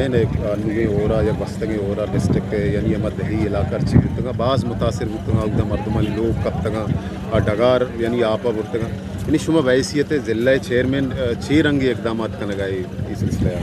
یعنی انوگیں ہورا یا گوستگیں ہورا ڈسٹرکٹ ءِ یعنی ہما دہی علاقہ ہرچی بوتگاں، باز متاثر بوتگاں، اودا مردمانی لوگ کپتگاں، آ ڈگار یعنی آپ ءَ برتگاں۔ یعنی شما بحیثیت ضلع چیئرمین، آ، چے رنگی اقدامات کنگا اے، اے سلسلہ ءَ؟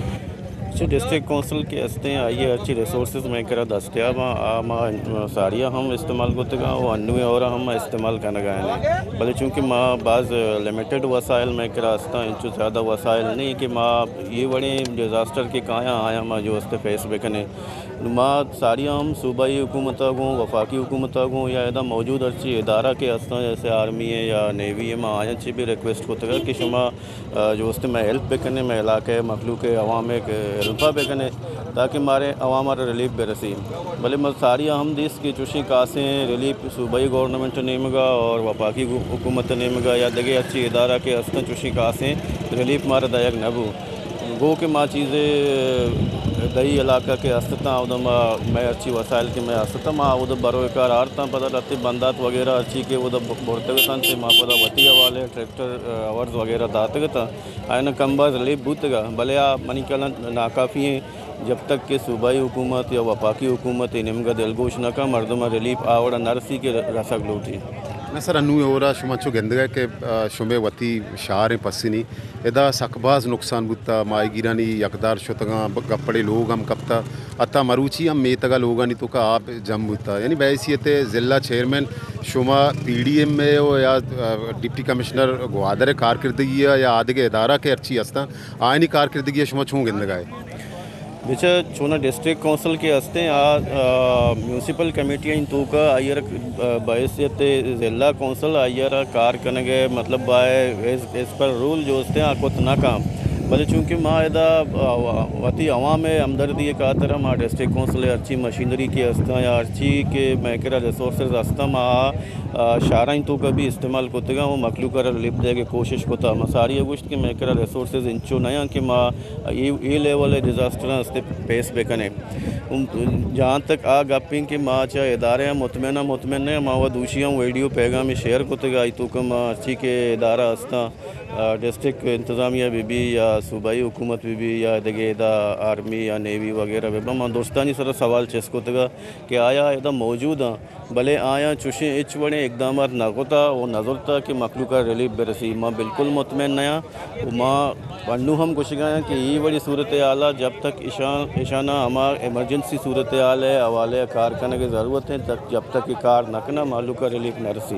چہ ڈسٹرکٹ کونسل کہ استیں، آئی ءِ ہرچی ریسورسز مئے کرا دستیاب آں، آ ما ساڑی ءَ ہم استعمال کتگاں و انویں ہورا ہم ما استعمال کنگا ایں۔ بلے چونکہ ما باز لمیٹڈ وسائل مئے کرا استاں، انچو زیادہ وسائل نہیں کہ ما اے وڑیں ڈیزاسٹر کہ کایاں، آیاں ما جو استے فیس بکنیں۔ ما ساڑی ہم صوبائی حکومت ءَ گوں، وفاقی حکومت ءَ گوں یا ادا موجود ہرچی ادارہ کہ استاں، جیسے آرمی ہے یا نیوی ہے، ما آیاں چی بھی ریکویسٹ کتگا کہ شما، آ، جو استے مئے ہیلپ بکنے، مئے علاقہ ءِ مخلوق ءِ عوام ءِ ہیلپ ءَ بکنے تاکہ مارے عوام ءَ را ریلیف برسی۔ بلے ما ساڑی ہم دیست کہ چوشیں کاسیں ریلیف صوبائی گورنمنٹ ءِ نیمگا اور وفاقی حکومت ءِ نیمگا یا دگہ ہرچی ادارہ کہ استاں، چوشیں کاسیں ریلیف مارا دایگ نہ بو۔ گو کہ ما چیزے دہی علاقہ کہ استاں، اودا ما، مئے ہرچی وسائل کہ مئے استاں، ما اودا بروئے کار آرتاں، پدا لہتے بندات وغیرہ ہرچی کہ اودا برتگ اتاں، چہ ما پدا وتی حوالے ٹریکٹر، آ، ہاورز وغیرہ داتگ اتاں، آیاں کم باز ریلیف بوتگا، بلے آ منی خیالا ناکافی ہیں۔ جب تک کہ صوبائی حکومت یا وفاقی حکومت اے نیمگا دلگوش نہ کن، مردم ءَ ریلیف آ وڑا نہ رسی کہ رسگ لوٹی۔ نہ سر، انویں ہورا شما چو گندگا کہ، آ، شمے وتی شہر پسنی، ادا سک باز نقصان بوتا، ماہیگیرانی یکدار شتگاں، ب-، گپڑے لوگ ہم کپتا، حتی مروچی ہم میتگا لوگانی توکا آپ جم بوتا۔ یعنی بحیثیت ضلع چیئرمین شما پی ڈی ایم ءِ یا، آ، ڈپٹی کمشنر گوادر ءِ کارکردگی ءَ یا آدگہ ادارہ کہ ہرچی ہستاں، آیانی کارکردگی ءَ شما چون گندگا ئے؟ بچہ چونا ڈسٹرکٹ کونسل کہ ہستیں، آ، آ، میونسپل کمیٹی آنی توکا آئی ءَ را، آ، بحیثیت ضلع کونسل آئی ءَ را کار کنگ ءِ مطلب بائے ایز، ایز پر رول جو ہستیں آ کت نہ کن۔ بلے چونکہ ما ادا، آ، وتی عوام ءِ ہمدردی ءِ خاطر ما ڈسٹرکٹ کونسل ءِ ہرچی مشینری کہ ہستاں یا ہرچی کہ مئے کرا ریسورسز ہستاں، ما، آ، شہرانی توکا بھی استعمال کتگاں و مخلوق ءَ را ریلیف دیگ ءِ کوشش کتا۔ ما ساری ءَ گوشت کہ مئے کرا ریسورسز انچو نہ آں کہ ما اے، اے لیول ءِ ڈیزاسٹراں استے پیس بکنیں۔ ام، جہاں تک آ گپ ایں کہ ما چہ ادارہ ءَ مطمئن آں، مطمئن نہ آں، ما وَ دوشی ہم ویڈیو پیغامے شیئر کتگ، آئی توکا ما ہرچی کہ ادارہ ہستاں، آ، ڈسٹرکٹ انتظامیہ بہ بی یا صوبائی حکومت بہ بی یا دگہ ادا آرمی یا نیوی وغیرہ بہ باں، ما درستانی سرا سوال چست کتگ کہ آیا ادا موجود آں؟ بلے آیاں چوشیں ہچ وڑیں اقدامات نہ کتا و نہ زرتا کہ مخلوق ءَ ریلیف برسی۔ ما بالکل مطمئن نیاں و ما انو ہم گوشگایاں کہ اے وڑیں صورتحال ءَ جب تک اشان، اشاناں ہما ایمرجنسی صورتحال ءِ حوالے ءَ کار کنگ ءِ ضرورت ایں، تک جب تک کہ کار نہ کناں، مخلوق ءَ ریلیف نہ رسی۔